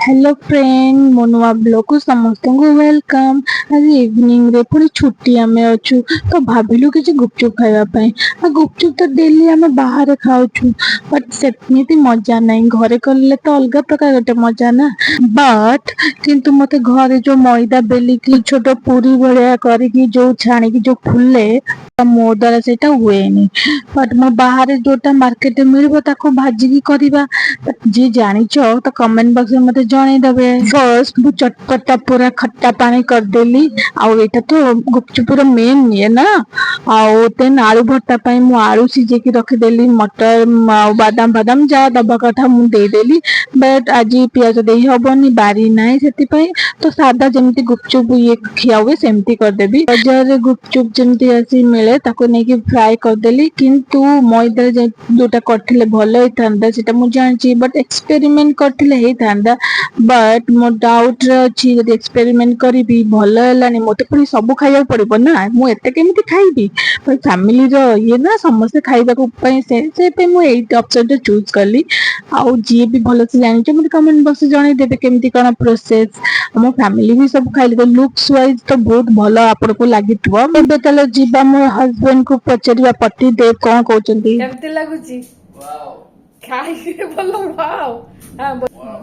Hello friend, ମୋ ନୂଆ ବ୍ଲଗକୁ ସମସ୍ତଙ୍କୁ welcome. ଆଜି ଇଭିନିଂରେ ପୁଣି ଛୁଟି ଆମେ ଅଛୁ, ତ ଭାବିଲୁ କିଛି ଗୁପଚୁପ ଖାଇବା ପାଇଁ। ଆଉ ଗୁପଚୁପ ତ ଡେଲି ଆମେ ବାହାରେ ଖାଉଛୁ, ବଟ୍ ସେମିତି ମଜା ନାହିଁ। ଘରେ କଲେ ତ ଅଲଗା ପ୍ରକାର ଗୋଟେ ମଜା ନା। ବଟ୍ କିନ୍ତୁ ମତେ ଘରେ ଯୋଉ ମଇଦା ବେଲିକି ଛୋଟ ପୁରୀ ଭଳିଆ କରିକି ଯୋଉ ଛାଣିକି ଯୋଉ ଫୁଲେ, ତ ମୋ ଦ୍ଵାରା ସେଇଟା ହୁଏନି। ବଟ୍ ମୋ ବାହାରେ ଯୋଉଟା ମାର୍କେଟରେ ମିଳିବ, ତାକୁ ଭାଜିକି କରିବା। But ଯିଏ ଜାଣିଛ ତ କମେଣ୍ଟ ବକ୍ସରେ ମତେ ଜଣେଇଦେବେ। ଫାର୍ଷ୍ଟ ମୁଁ ଚଟପଟା ପୁରା ଖଟା ପାଣି କରିଦେଲି। ଆଉ ଏଇଟା ତ ଗୁପଚୁପର ମେନ୍ ଇଏ ନା। ଆଉ ଦେନ୍ ଆଳୁ ଭର୍ତ୍ତା ପାଇଁ ମୁଁ ଆଳୁ ସିଝେଇକି ରଖିଦେଲି। ମଟର ଆଉ ବାଦାମ ଫାଦାମ ଯାହା ଦବା କଥା ମୁଁ ଦେଇଦେଲି। ବଟ୍ ଆଜି ପିଆଜ ଦେଇ ହବନି, ବାରି ନାହିଁ, ସେଥିପାଇଁ ତ ସାଦା ଯେମିତି ଗୁପଚୁପ ଇଏ ଖିଆ ହୁଏ, ସେମିତି କରିଦେବି। ବଜାରରେ ଗୁପଚୁପ ଯେମିତି ଆସି ମିଳେ, ତାକୁ ନେଇକି ଫ୍ରାଏ କରିଦେଲି। କିନ୍ତୁ ମଇଦାରେ ଯୋଉଟା କରିଥିଲେ ଭଲ ହେଇଥାନ୍ତା, ସେଟା ମୁଁ ଜାଣିଛି। ବଟ୍ ଏକ୍ସପେରିମେଣ୍ଟ କରିଥିଲେ ହେଇଥାନ୍ତା। ବଟ୍ ମୋ ଡାଉଟ ରେ ଅଛି, ଯଦି ଏକ୍ସପେରିମେଣ୍ଟ କରିବି, ଭଲ ହେଲାନି, ମତେ ପୁଣି ସବୁ ଖାଇବାକୁ ପଡିବ ନା। ମୁଁ ଏତେ କେମିତି ଖାଇବି? ଫ୍ୟାମିଲିର ଇଏ ନା, ସମସ୍ତେ ଖାଇବାକୁ ପାଇଁ ସେ ପାଇଁ ମୁଁ ଏଇ ଅପସନ ଟା ଚୁଜ କଲି। ଆଉ ଯିଏ ବି ଭଲସେ ଜାଣିଛ, ମତେ କମେଣ୍ଟ ବକ୍ସରେ ଜଣେଇଦେବେ କେମିତି କଣ ପ୍ରୋସେସ। ଆମ ଫ୍ୟାମିଲି ବି ସବୁ ଖାଇଲେ। ତ ଲୁକ୍ସ ୱାଇଜ ତ ବହୁତ ଭଲ ଆପଣଙ୍କୁ ଲାଗିଥିବ। ଏବେ ତାହେଲେ ଯିବା, ମୋ ହଜବେଣ୍ଡ କୁ ପଚାରିବା, ପତି ଦେବ କଣ କହୁଛନ୍ତି। କେମିତି ଲାଗୁଛି ଖାଇକି? ଭଲ, ୱାଓ। ହଁ।